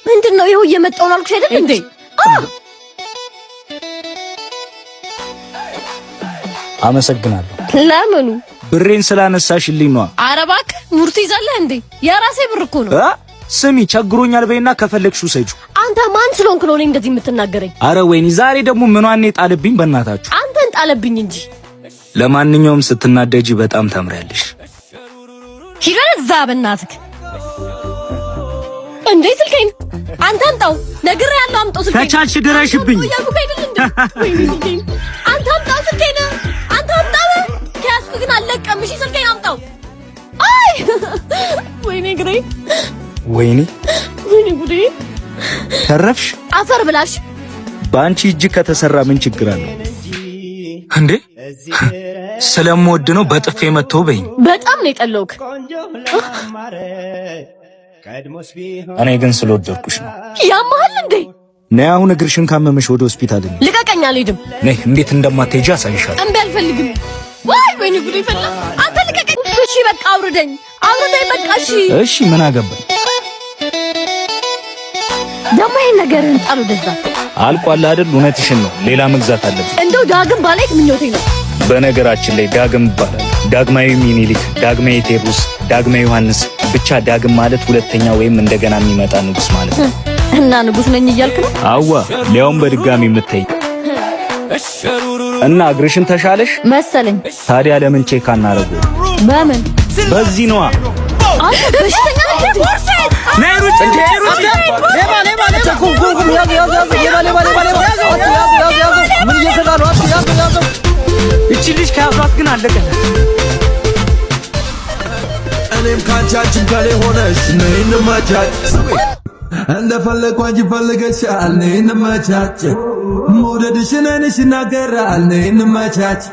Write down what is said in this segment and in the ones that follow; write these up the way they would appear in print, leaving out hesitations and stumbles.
ምንድን ነው? ይኸው እየመጣሁ ነው አልኩሽ አይደል እንዴ? አመሰግናለሁ። ለምኑ? ብሬን ስላነሳሽልኝ ነዋ። ኧረ እባክህ ሙርት ይዛለህ እንዴ? የራሴ ብር እኮ ነው። ስሚ ቸግሮኛል በይና ከፈለግሽው ውሰጂው። አንተ ማን ስለሆንክ ነው እኔ እንደዚህ የምትናገረኝ? አረ ወይኔ ዛሬ ደግሞ ምኗን ጣለብኝ በእናታችሁ። አንተን ጣለብኝ እንጂ። ለማንኛውም ስትናደጂ በጣም ታምሪያለሽ። ሂድ እዛ በእናትህ። እንዴ ስልኬን አንተ አምጣው፣ ነግሬሃለሁ። አምጣው ስልኬን። ከቻልሽ ድረሽብኝ። ወይኔ ስልኬን አንተ አምጣው፣ ስልኬን አንተ አምጣው። ከያዝኩ ግን አልለቀም። እሺ ስልኬን አምጣው። አይ ወይኔ ግሬ፣ ወይኔ ወይኔ ጉዴ። ተረፍሽ። አፈር ብላሽ። በአንቺ እጅ ከተሰራ ምን ችግር አለው እንዴ? ስለምወድ ነው በጥፌ መጥቶ በይኝ። በጣም ነው የጠላሁህ። እኔ ግን ስለወደድኩሽ ነው። ያመሃል እንዴ? ነይ አሁን እግርሽን ካመመሽ ወደ ሆስፒታል እንሂድ። ልቀቀኝ፣ አልሄድም። ነይ፣ እንዴት እንደማትሄጂ አሳይሻለሁ። እምቢ፣ አልፈልግም። ዋይ ወይኔ ጉዴ ፈላ። አንተ ልቀቀኝ። እሺ በቃ አውርደኝ፣ አውርደኝ በቃ። እሺ እሺ፣ ምን አገባኝ ደግሞ ይሄን ነገርህን ጣል ወደዛ። አልቋል አይደል? እውነትሽን ነው። ሌላ መግዛት አለብኝ። እንደው ዳግም ባላይክ ምኞቴ ነው። በነገራችን ላይ ዳግም ይባላል። ዳግማዊ ሚኒሊክ፣ ዳግማዊ ቴዎድሮስ፣ ዳግማዊ ዮሐንስ። ብቻ ዳግም ማለት ሁለተኛ ወይም እንደገና የሚመጣ ንጉስ ማለት ነው። እና ንጉስ ነኝ እያልክ ነው? አዋ ሊያውም በድጋሚ የምታይ እና እግርሽን ተሻለሽ መሰለኝ። ታዲያ ለምን check አናረገው? በምን? በዚህ ነዋ። አንተ በሽተኛ ነህ። ነይ ሩጭ፣ ሩጭ። እቺ ልጅ ከያዟት ግን አለቀላት። እኔም ካንቺ አንቺም ከኔ ሆነሽ ነይ እንመቻች። እንደፈለግኩ አንቺ ፈልገሻል ነይ እንመቻች። መውደድሽን ዓይንሽ ይናገራል ነይ እንመቻች።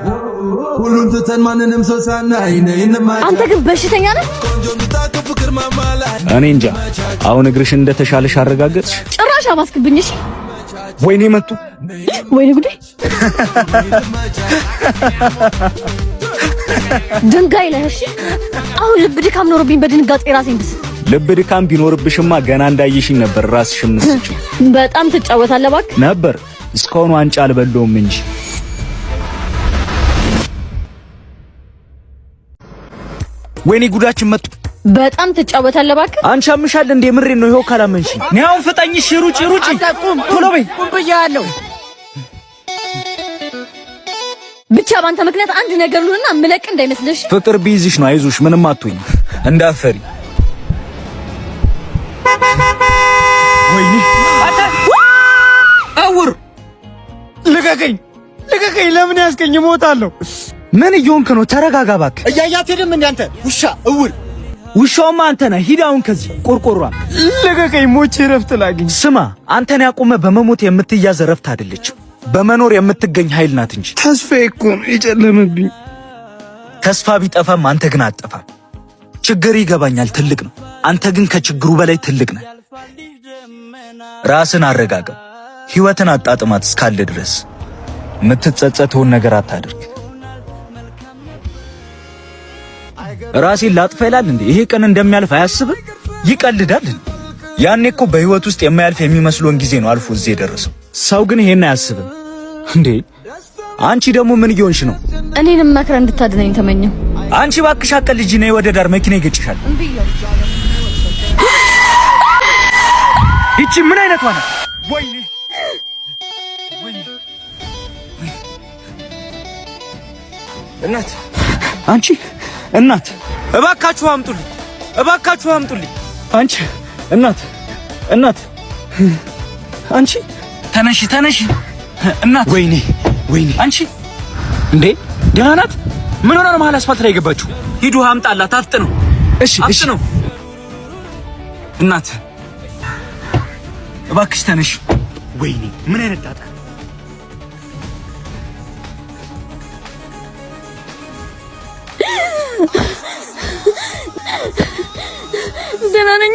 ሁሉን ትተን ማንንም ሰው ሳናይ ነይ እንመቻች። አንተ ግን በሽተኛ ነህ። ቆንጆ ምጣቅ ፍቅር ማማላይ እኔ እንጃ። አሁን እግርሽን እንደተሻለሽ አረጋገጥሽ? ጭራሽ አባስክብኝ። እሺ ወይኔ መጡ። ወይኔ ጉዴ! ድንጋይ ነህ። እሺ አሁን ልብ ድካም ኖሮብኝ በድንጋጤ ራሴን ብስት። ልብ ድካም ቢኖርብሽማ ገና እንዳየሽኝ ነበር ራስሽን ምስጭው። በጣም ትጫወታለህ እባክህ። ነበር እስካሁን ዋንጫ አልበለውም እንጂ። ወይኔ ጉዳችን መጡ። በጣም ትጫወታለህ እባክህ። አንቺ አምሻል እንዴ? ምሬን ነው። ይኸው ካላመንሽ እኔ አሁን ፍጠኝ። እሺ ሩጪ ሩጪ፣ ቶሎ በይ። ቁም ብያለሁ። ብቻ ባንተ ምክንያት አንድ ነገር ልሁንና ምለቅ እንዳይመስልሽ። ፍቅር ቢይዝሽ ነው። አይዞሽ፣ ምንም አትሆኝ፣ እንዳትፈሪ። ወይኔ አንተ እውር፣ ልቀቀኝ፣ ልቀቀኝ! ለምን ያስቀኝ? እሞታለሁ። ምን እየሆንክ ነው? ተረጋጋ እባክህ። እያያት ሄድም እንደ አንተ ውሻ እውር። ውሻውማ አንተ ነህ። ሂድ አሁን ከዚህ ቆርቆሯ። ልቀቀኝ፣ ሞቼ እረፍት ላግኝ። ስማ፣ አንተን ያቆመ በመሞት የምትያዝ እረፍት አይደለችም፣ በመኖር የምትገኝ ኃይል ናት እንጂ። ተስፋዬ እኮ ነው የጨለመብኝ። ተስፋ ቢጠፋም አንተ ግን አትጠፋም። ችግር ይገባኛል፣ ትልቅ ነው። አንተ ግን ከችግሩ በላይ ትልቅ ነህ። ራስን አረጋጋ፣ ህይወትን አጣጥማት። እስካለ ድረስ የምትጸጸተውን ነገር አታድርግ። ራሴን ላጥፋ ይላል እንዴ? ይሄ ቀን እንደሚያልፍ አያስብም? ይቀልዳል። ያኔ እኮ በህይወት ውስጥ የማያልፍ የሚመስለውን ጊዜ ነው አልፎ እዚህ የደረሰው። ሰው ግን ይሄን አያስብም እንዴ? አንቺ ደግሞ ምን እየሆንሽ ነው? እኔንም መክረህ እንድታድነኝ ተመኘሁ። አንቺ እባክሽ አቀልጂ፣ ነይ ወደ ዳር፣ መኪና ይገጭሻል። ይቺ ምን አይነቷ ናት? ወይኔ እናት፣ አንቺ እናት፣ እባካችሁ አምጡልኝ፣ እባካችሁ አምጡልኝ። አንቺ እናት፣ እናት፣ አንቺ ተነሺ፣ ተነሺ እናት። ወይኔ ወይኔ! አንቺ እንዴ ደህና ናት? ምን ሆና ነው መሀል አስፋልት ላይ የገባችሁ? ሂዱ አምጣላት፣ አፍጥነው፣ እሺ እሺ። አፍጥነው። እናት እባክሽ ተነሺ። ወይኔ ምን አይነት ጣጣ! ደህና ነኝ፣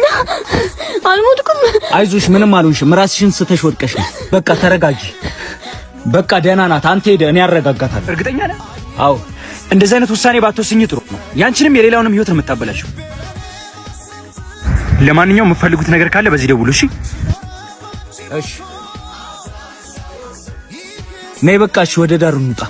አልሞትኩም። አይዞሽ፣ ምንም አልሆንሽም። ራስሽን ስተሽ ወድቀሽ ነው። በቃ ተረጋጊ። በቃ ደህና ናት። አንተ ሄደህ እኔ አረጋጋታለሁ። እርግጠኛ ነህ? አዎ እንደዚህ አይነት ውሳኔ ባትወስኝ ጥሩ ነው። ያንቺንም የሌላውንም ህይወት ነው የምታበላሽው። ለማንኛውም የምትፈልጉት ነገር ካለ በዚህ ደውሉ። እሺ እሺ። ነይ በቃ እሺ፣ ወደ ዳሩ እንውጣ።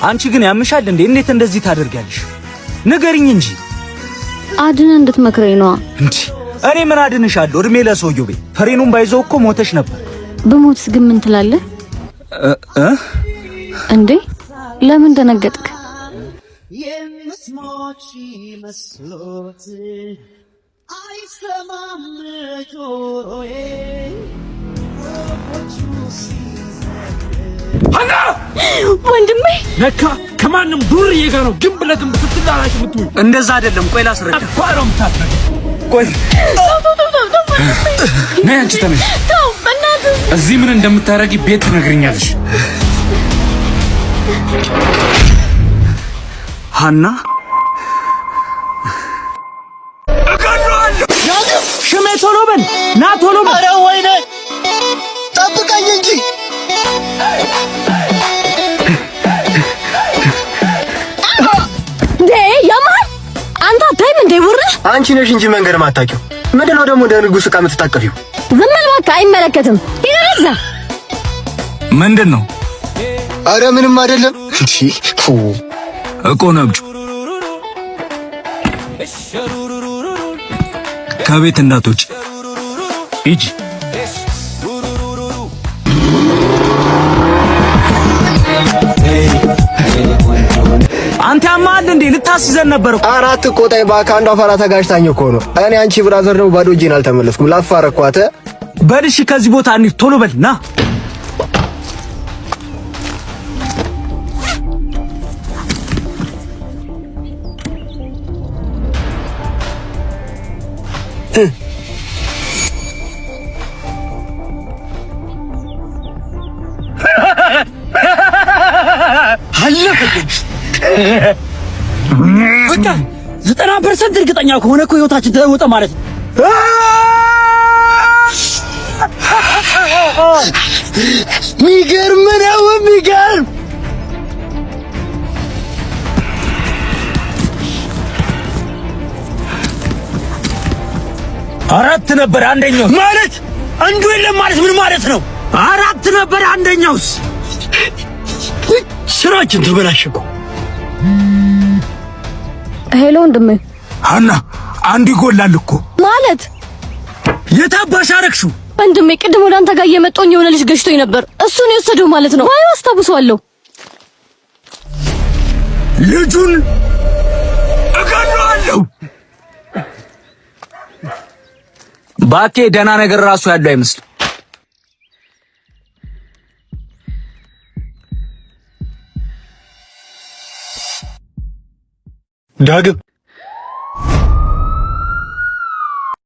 አንቺ ግን ያምሻል እንዴ? እንዴት እንደዚህ ታደርጊያለሽ? ንገሪኝ እንጂ። አድን እንድትመክረኝ ነዋ። እንዴ እኔ ምን አድንሻለሁ? እድሜ ለሰውየው ቤት ፈሬኑን ባይዘው እኮ ሞተሽ ነበር። ብሞትስ ግን ምን ትላለህ እንዴ? ለምን ደነገጥክ? ወንድሜ ለካ ከማንም ዱርዬ ጋር ነው ግንብ ለግንብ ስትላላሽ የምትውይ። እንደዛ አይደለም። ቆይ ላስረዳ። ነው የምታስረዳ። ቆይ ነይ አንቺ ተነሽ። እዚህ ምን እንደምታደርጊ ቤት ትነግሪኛለሽ። ሀና ሽሜ ቶሎ በል ና ቶሎ በል። ኧረ ወይኔ ጠብቀኝ እንጂ እንዴ ያማል። አንተ አታይም እንዴ? ውር አንቺ ነሽ እንጂ መንገድ ማታውቂው። ምንድነው ደግሞ እንደ ንጉስ ዕቃ የምትታቀፊው? ዝም በል እባክህ፣ አይመለከትም። ሂድ እዛ። ምንድን ነው? አረ ምንም አይደለም። እንቺ እኮ ነብጩ ከቤት እንዳትወጪ ሂጂ። አንተ ያማል እንዴ? ልታስይዘን ነበር እኮ። አራት ቆጣይ እባክህ፣ አንዷ ፈራ ተጋጭታኝ እኮ ነው። እኔ አንቺ brother ነው ባዶ እጄን አልተመለስኩም። ላፋረኳተ በል እሺ፣ ከዚህ ቦታ እንሂድ። ቶሎ በል ና። በቃ 90% እርግጠኛ ከሆነ እኮ ህይወታችን ተለወጠ ማለት ነው። ሚገርም ነው የሚገርም። አራት ነበር አንደኛው ማለት አንዱ የለም ማለት ምን ማለት ነው? አራት ነበር አንደኛውስ? ስራችን ተበላሸ እኮ። Hello ወንድሜ። ሀና አንዱ ይጎላል እኮ ማለት የታባሽ አረግሽው? ወንድሜ ቅድም ወደ አንተ ጋር እየመጣሁኝ የሆነ ልጅ ገጭቶኝ ነበር። እሱን የወሰደው ማለት ነው። ባዩ አስታውሰዋለሁ። ልጁን እገለዋለሁ። ባኬ ደህና ነገር ራሱ ያለው አይመስልም። ዳግም